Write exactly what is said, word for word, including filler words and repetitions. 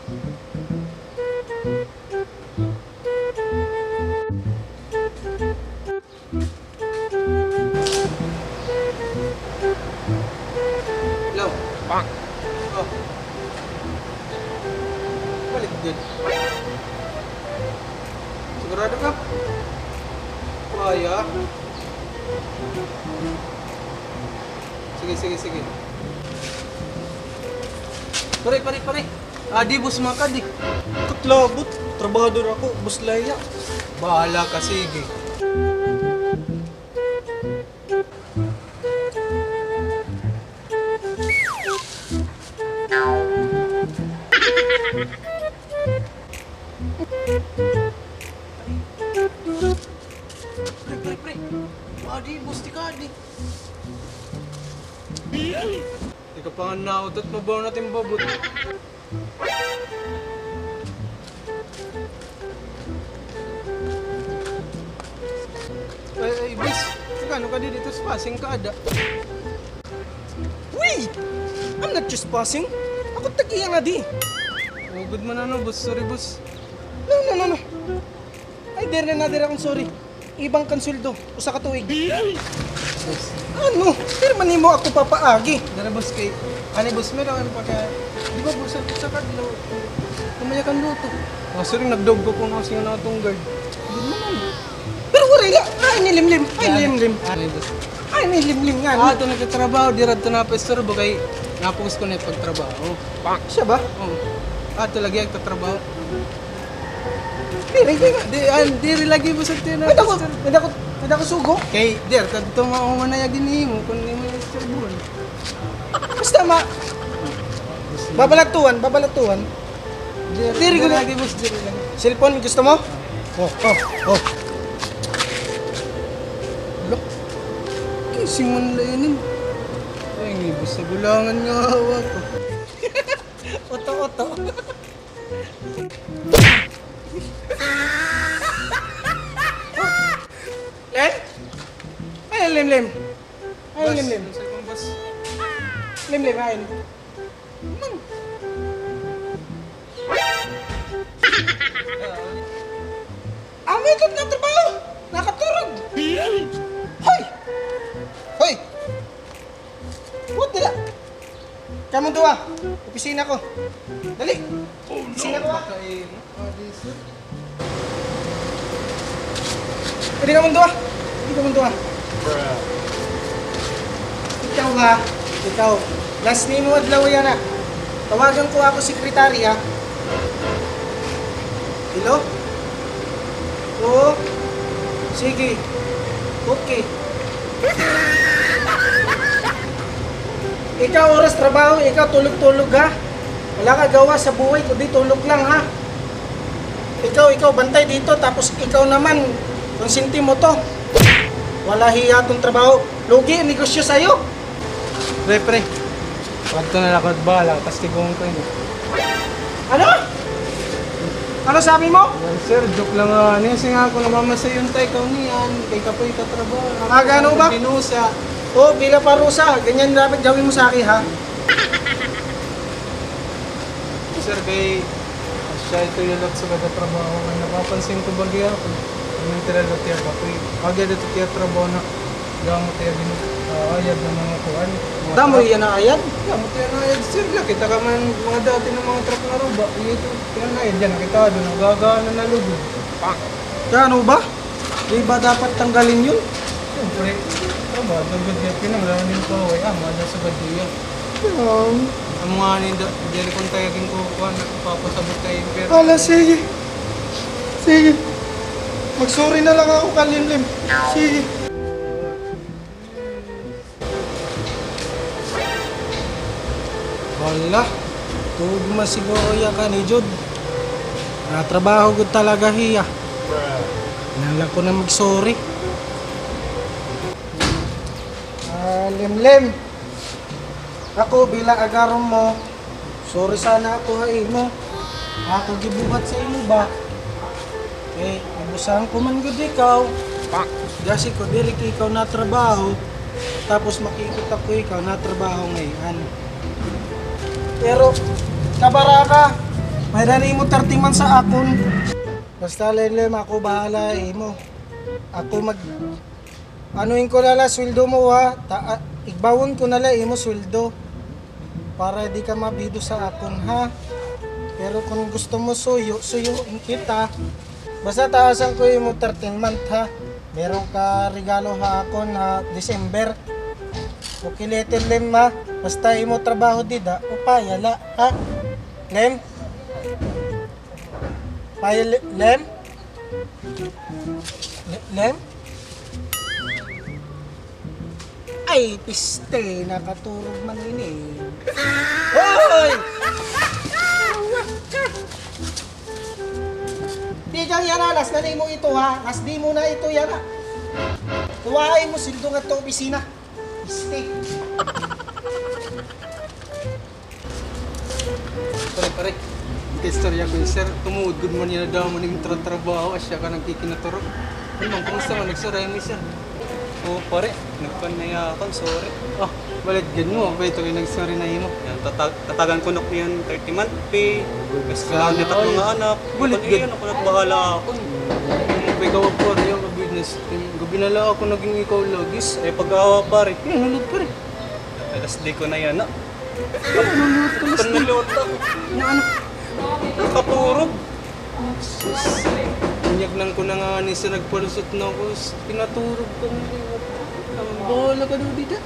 Hello. Oh. Balik gud. Sigurado ka? Kaya? Sige, sige, sige. Pare, pare, pare. Adi, boss, makadi. Katlabot, trabahador ako, boss Laya. Bahala ka, sige. Pre, pre, pre. Adi, boss, tikadi. Ikaw pa nga nautot, mabaw na it im babot. Ay, ay, boss. Teka, ano ka di dito sa passing ka, ada? Wait! I'm not trespassing. Ako tag-iya ngadi. Oh, good man, ano, boss. Sorry, boss. No, no, no, no. Ay, diri na, diri akon sorry. Ibang kan sweldo, usa ka tuig. Ano? Diri man nimo ako papaagi. Dara, boss, kay, ani, boss, meron ang pagka, di ba, boss, sa kadlaw, kumaya kan luto. Ah, sorry, nagdog ko kung ano siya na itong guard. Pero waray la. Ay, ni Limlim. Ay, Limlim. Ani, boss? Ay, ni Limlim nga. Ah, ito nagtatrabaho, di radto na pa istorbo kay napugos ko na yung pagtrabaho. Siya ba? Oo. Ah, ito lagi ang tatrabaho. Diri, diri. Di, ah, diri lagi mo sa tiyan. May dako, may dako, may dako sugo. Kay, dir, kadto mauman na yagin nimo, kung nimo yung istorbohon. Basta ma-, babalatuan, babalatuan. Diri, diri ko na lagi, boss, diri lagi. Cellphone, gusto mo? Oh, oh, oh. Look. Gising man la yun, eh. Ay, ngibos sa bulangan nga hawak ko. Oto, oto. Len? Ay, Lim, Lim. Ay, Lim, Lim. Lim, Lim, ay. Mang. Amo ito nga trabaho. Nakaturog. Hoy! Hoy! What the? Kamong duha, opisina ko. Dali. Opisina ko, ha. Dali kamong duha. Dali kamong duha. Ikaw, ha. Ikaw. Last name mo adlaw yana. Tawagan ko ako sekretary, ha. Hello? Oo. Sige. Okay. Ikaw, oras trabaho, ikaw tulog-tulog, ha? Wala ka gawa sa buhay, kundi tulog lang, ha? Ikaw, ikaw, bantay dito, tapos ikaw naman, konsente mo to. Wala hiya tong trabaho. Lugi ang negosyo sa'yo. Pre, pre. Pagto na lakad bala, tas tiguan ko ini. Ano? Ano sabi mo? Well, sir, joke lang, ah, ano, kasi nga ako namamasayon tayo, ikaw niyan, kay kapoy ka trabaho. Ah, gano ba? Pinusa. Oh, pila parusa. Ganyan dapat gawin mo sa akin, ha? Sir, kay siya ito yung lot sa kada trabaho. Ang napapansin ko ba gihapon? Ang tira lot iya kapoy. Agad ito iya trabaho na. Gamot iya gin-, ah, ayad ng mga kuan. Mga truck. Damo iya na ayad? Gamot iya na ayad, sir. La, kita ka man mga dati ng mga truck na ruba. Ito, iya na ayad yan. Nakita doon, nagagaan na nalugod. Kaya ano ba? Di ba dapat tanggalin yun? Siyempre, trabaho, tugod niya, pinanglawan yung kaway. Ah, mga sa badiya. Ang mga ninda, diri kong tayagin ko, kuan, papasabot tayo yung pera. Hala, sige. Sige. Mag-sorry na lang ako, Kalimlim. Sige. Hala, tuod man siguro iya kani jud. Natrabaho gud talaga hiya. Kinahanglan ko na mag-sorry. Ah, Limlim. Ako, bila agaron mo, sorry sana ako ha imo. Ako gibuhat sa imo ba? Eh, ibusahan ko man gud ikaw. Gasi ko, diri ko ikaw natrabaho. Tapos makikita ko ikaw natrabaho ngay-an. Pero, kabaraka, Bayran imo thirty months ha akon. Basta, Lem, Lem, ako bahala ha imo. Ako mag-, anuhin ko na la sweldo mo, ha? Ta-, ah, igbawon ko na la imo sweldo. Para di ka mabido sa akon, ha? Pero kon gusto mo suyo, suyoin kita. Basta taasan ko imo thirteen month, ha? Meron ka regalo ha akon ha December. Okay, Little Lem, ha? Basta imo trabaho dida, upaya la, ha? Lem? Paya, Le-, Lem? Le-, Lem? Ay, piste, nakaturog man ini. Hoy! Tikang yana, last na nimo ito, ha? Last di mo na ito yana. Kuwain mo, sweldo ngadto opisina. Piste. Pare, pare. Ikaistorya ko, sir. Tumuod gud man yana damo nim tra-, trabaho, asya ka nagkikinaturog. Ano man, kumusta man? Nagsuray mo, sir? Oo, pare. Nagpanaya ako, sorry. Ah, balit gud mo. Ako ito kay nagsuray na imo. Yan, tatag-, tatagan ko na ko yan, thirty month pay. Basta lang niya tatlo nga anak. Balit gud. Ano, ako nagbahala ako. Kay ikaw, pare, ang business. Gabi na lang ako naging ikaw lagis. Eh, pag-awa, pare. Yan, hulog, pare. Alas di ko na yan, no? Nalulot ka, Lem. Nalulot ako. Na ano? Nakaturog. Sus. Unyag nang ko na nga ni sir, nagpalusot na ako. Kinaturog ka na. Bahala ka daw dida.